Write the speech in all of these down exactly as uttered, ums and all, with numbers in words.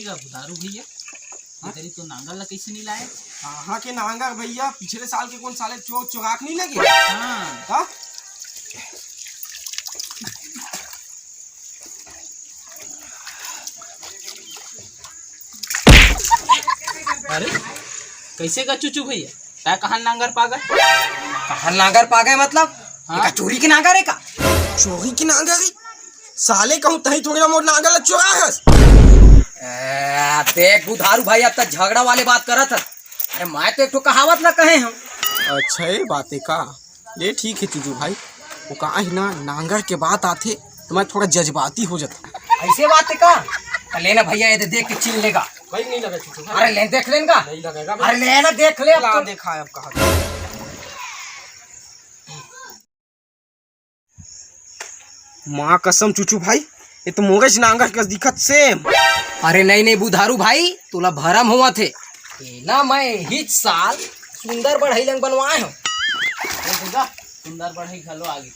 का बुधारू भैया, हाँ? तेरी तो नांगर ला कैसे नहीं लाए? कहाँ के नांगर भैया, पिछले साल के कौन साले चो-, चोराक नहीं लगे? हाँ। हाँ? अरे, कैसे का चुचू भैया? तै कहाँ नांगर पागे? कहाँ नांगर पागे मतलब? हाँ? एका चोरी के नांगर है का? चोरी के नांगर है? साले कहूँ तही थोड़ी ना मोर नांगर ला चोरा हस। ए, देख बुधारू भाई, अब तक झगड़ा वाले बात करत हस। अरे मैं तो एक ठो कहावत ला कहे हूँ। अच्छा, ये बात है का? ले ठीक है चुचू भाई, वो का है ना, नांगर के बात आथे तो मैं थोड़ा जज्बाती हो जाता। ऐसे बात है का? तो लेना भैया, ये दे, देख के छीन लेगा। भाई नहीं लगा चुचू भाई। अरे ले देख लेन का। नहीं लगेगा भाई। अरे लेना देख ले अब ला तो। देखा है अब कहा। माँ कसम चुचू भाई, ये तो मोरेच नांगर कस दिखत सेम। अरे नहीं नहीं बुधारू भाई, तोला भरम होवत हे। एला मैं इहीच साल सुंदर बढ़ई लंग बनवाए हूँ। ये देखा, सुंदर बढ़ई घलो आ गे।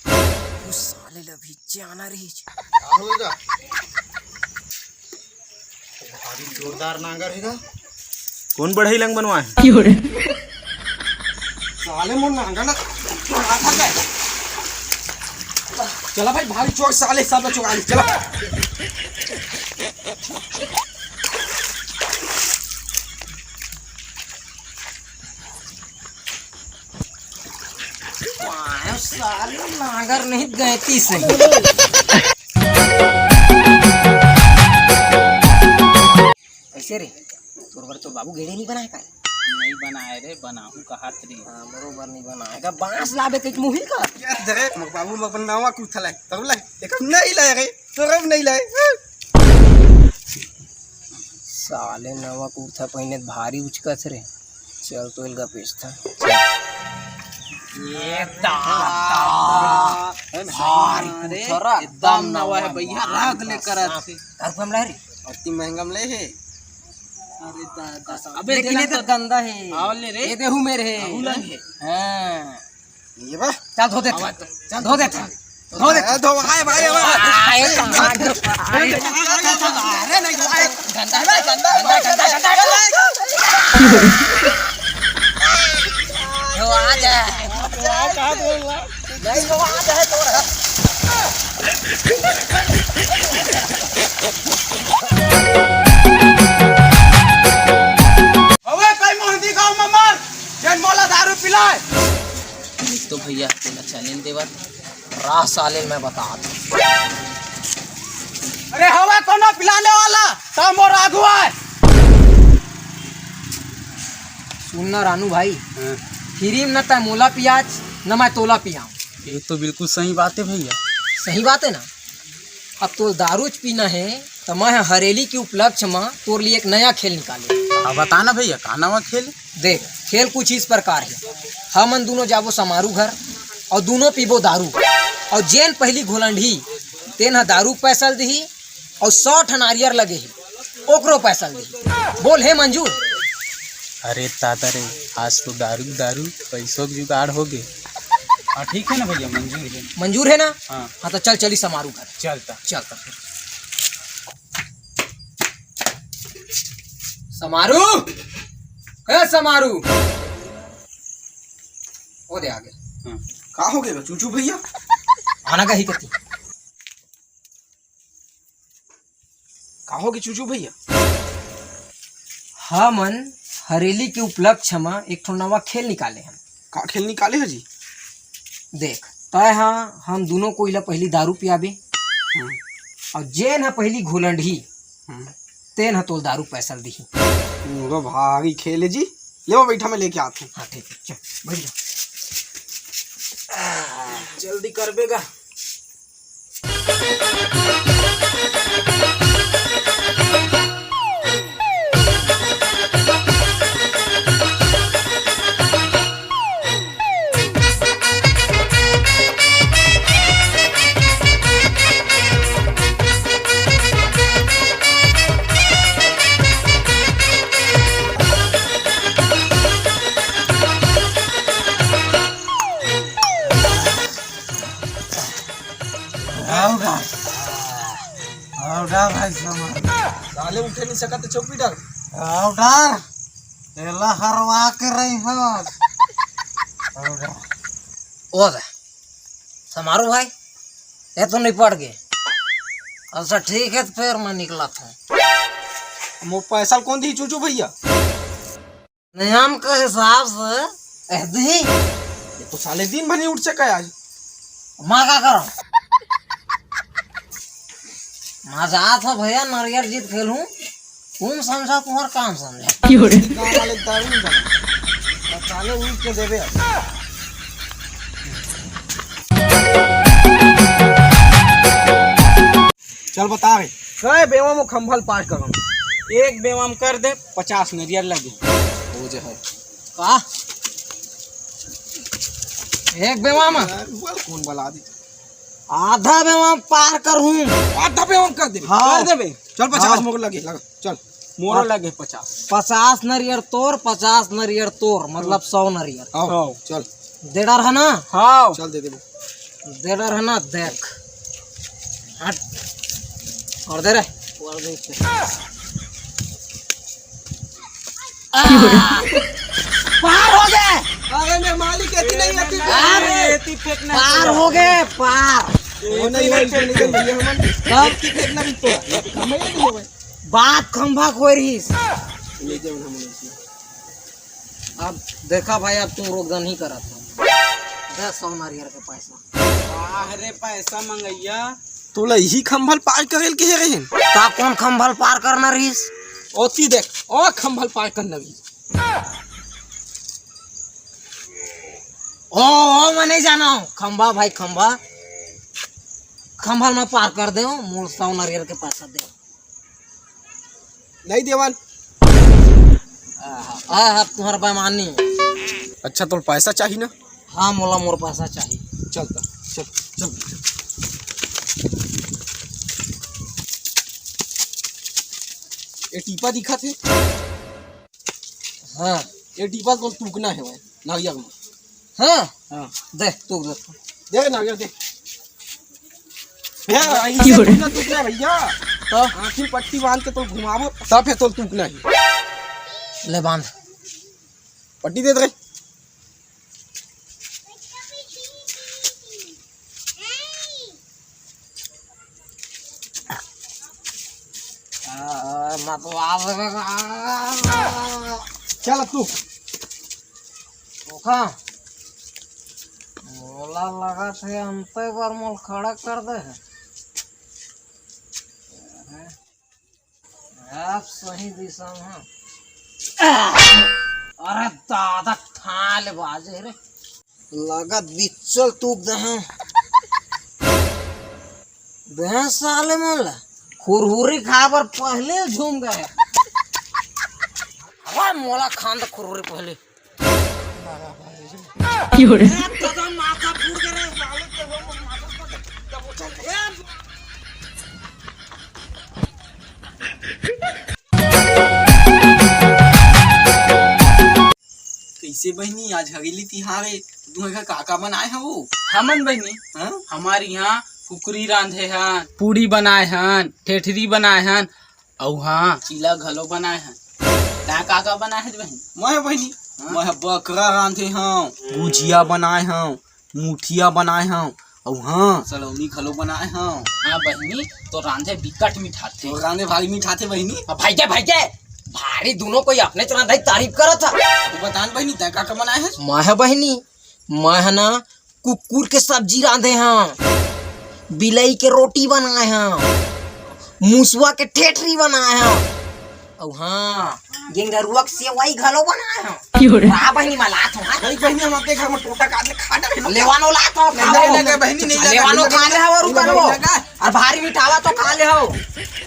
उस साले ला भी जाना रही। का होएगा? भारी जोरदार नांगर हे गा। कौन बढ़ई लंग बनवाए हे? साले मोर नांगर ना चोरा था क्या? चला भाई, भारी चोर साले सब लोग चोरा ले, चला। वाह, साले नांगर नहीं गैती सही। कैसे रे? तोर बर तोर बाबू गेड़ी नहीं बनाए का? नहीं बनाए रे, बनाहूँ कहात रही। हाँ, बरोबर नहीं बनाए का। बांस लाबे कहीं मुही का? क्या दे? मग बाबू मग अपन नवा कुर्ता लाए, तब लाए। एक नहीं लाए रे, तोर नहीं लाए। साले नवा कुर्ता पहिने त भारी उचकत रे। चल तो इलगा पेचथन। ये दादा। भारी अरे, कुर्ता रे, एकदम नवा हे भैया, रख ले करत हे। का रुपया में लाए रे? अति महंगा में ले हे। अरे दादा। अबे लेकिन ये तो गंदा हे। आओ ले रे। ये देहू मेरे हे। आहू लंग हे। हाँ। ये बा। चल धो दे। चल धो दे। धो दे। ए, धो, आए भाई, आए। आए, कहाँ धो? अरे नहीं, आए। गंदा है, गंदा है, गंदा, गंदा, गंदा, गंदा। धो आ जा। नहीं, धो आ जा, धो रहा। अबे, कई मोहंती गांव में मार, जेन मोला दारू पिलाए। एक तो भैया, तोला चैलेंज देवत। राह साले ल मैं बतात हूँ। अरे हवा कोनो पिलाने वाला, त मोर आगू आए। सुन ना रानू भाई, हाँ। फ्री में न तै मोला पियाच, न मैं तोला पियाऊँ। ये तो बिल्कुल सही बात है भैया। सही बात है ना? अब तोर दारू च पीना है, त मैं ह हरेली के उपलक्ष्य म तोर लिए एक नया खेल निकाले। हाँ, बता ना भैया, का नवा खेल? देख, खेल कुछ इस प्रकार है। हमन दोनों जाबो समारू घर अउ दोनों पीबो दारू, अउ जेन पहली घोलंढी, तेन ह दारू के पैसा ल दिही, अउ सौ ठन नारियर लगे ही, ओकरो पैसा ल दिही। बोल, हे मंजूर? अरे दादा रे, आज तो दारू दारू, पैसों के जुगाड़ हो गे। हाँ, ठीक है ना भैया, मंजूर है। मंजूर है ना? हाँ। हाँ, तो चल, चली समारू घर। चलता। चलता फिर। समारू, ए समारू, ओ दे आगे। हाँ। का हो गे चूचू भैया? आना का ही करती। का हो गे चूचू भैया? हमन हरेली के उपलक्ष्य म एक ठो नवा खेल निकाले हन। का खेल निकाले हो जी? देख, तय हा हम दोनों कोई ला पहली दारू पियाबे, हम्म। अउ जेन हा पहली घोलंढी, हम्म। तेन हा तोल दारू पैसा ल दिही। वो भारी खेल है जी। ले वो बैठा, मैं लेके आते हैं। हाँ, ठीक है, चल, बैठ जा। जल्दी करबेगा। आओगा, आओगा भाई साहब। साले उठे नहीं सकत, चौकी डर। पाउडर, एला हरवा के रही हो। पाउडर। ओ दे, समारू भाई, ये तो नहीं पड़ गए। अच्छा ठीक है, तो फिर मैं निकला था। मोर पैसा कौन दी चूचू भैया? नियम के हिसाब से एह दी। ये तो साले दिन भर नहीं उठ सका आज। मैं का करूं? मैं जात हो भैया, नरियर जीत खेलूं। तुम समझा, तुम्हार काम समझा। क्यों रे? गांव वाले दारू नहीं बना। तो साले उठ के देवे अब। चल बता रे। कई बेवा म खंभल पार करम? एक बेवा म कर दे, पचास नरियर लगे। हो जे है। का? एक बेवा म? यार, बोल कौन बला दी? आधा बेवा म पार करहूं। आधा बेवा म कर दे। हाँ। कर देबे। चल पचास हाँ। मोर लगे, लगा। चल। मोरो हाँ। लगे पचास। पचास नरियर तोर, पचास नरियर तोर, मतलब सौ नरियर। आओ, आओ। चल। दे डर है ना? हाँ। चल दे दे। दे डर है ना, देख। हट। और दे रे। और दे इसे। आ! पार हो गए। अरे मेरे मालिक, ऐसी नहीं आती। अरे, ऐसी फेंकना पार हो गए, पार। वो नहीं, वो नहीं, नहीं, नहीं, हमन। हाँ? ऐसी फेंकना भी तो। हमें नहीं होवे। बात खंभा कोई रहीस। ले जाओ ना, हमन इसमें। अब देखा भाई, अब तुम रोकदन ही करत हो। दे सौ नारियर के पैसा। वाह रे पैसा मंगैया। तोला इही खंभल पार करेल के रहिन? ता कौन खंभल पार करना रहीस? ओती देख, ओ खंभल पार करना रहीस। ओ, ओ, मैं नहीं जाना हूँ। खंभा भाई, खंभा। खंभल मैं पार कर दे हूँ, मोर सौ नारियर के पैसा दे। नहीं देवन। आहा, आहा, तुम्हारा बेईमानी। अच्छा, तोर पैसा चाही ना? हाँ, मोला मोर पैसा चाही। चल त, चल, चल। ये टीपा दिखत हे? हाँ। ये टीपा तो तूकना हे भाई, नारियल में। हाँ? हाँ। दे, तूक दे। दे नारियल दे। भैया, ऐसे तूकना, तूकना भैया। तो? आँखी पट्टी बांध के तो घुमाबो, तब हे तो तूकना हे। ले बांध। पट्टी दे दे। आ, आ, मतवाल। चल तू। ओखा। मोला लगत हे अंते बर मोल खड़ा कर दे हे। आप सही दिशा में। अरे दादा, ठाले बाजे रे। लगत बिचल तूक दे हे। दे साले मन ला। खुरहुरी खाए बर पहले झूम गए। अरे मोला खान दे खुरहुरी पहले। क्यों रे? ए, दादा, माथा फूट गया रे, साले के वो माथा फूट गया। कैसे बहिनी, आज हवेली तिहार हे, तुमन घर का का बनाए हव? हमन बहिनी, हाँ? हमार इहाँ कुकरी रांधे हन, पूड़ी बनाए हन, ठेठरी बनाए हन, अउ हाँ, चीला घलो बनाए हन। तैं का का बनाए हस बहिनी? मैं बहिनी, हाँ? मैं बकरा रांधे हंव, गुजिया बनाए हंव, मुठिया बनाए हंव, अउ हाँ, सलौनी घलो बनाए हंव। हाँ बहिनी, तोर रांधे बिकट मिठाथे। तोर रांधे भारी मिठाथे बहिनी। अब भाई के, भाई के, भारी दुनों कोई अपने रांधे तारीफ करत हे। तैं बता न बहिनी, तैं का का बनाए हस? मैं बहिनी, मैं ना कुकुर के सब्जी रांधे हंव, बिलई के रोटी बनाए हंव, मुसवा के ठेठरी बनाए हंव, अउ हाँ, गेंगरुआ के सेवई घलो बनाए हंव। क्यों रे? वाह बहिनी, मैं लात हंव, हाँ। नहीं बहिनी, हम आपके घर में टोटा काट ले खा डाले। लेवानो लात हंव, नहीं, खाओ। नहीं, नहीं, बहिनी, नहीं लगा, लेवानो नहीं खा लगा, ले हव, नहीं रुका लगा, रहो। नहीं लगा। अउ भारी मिठावा तो खा ले हव।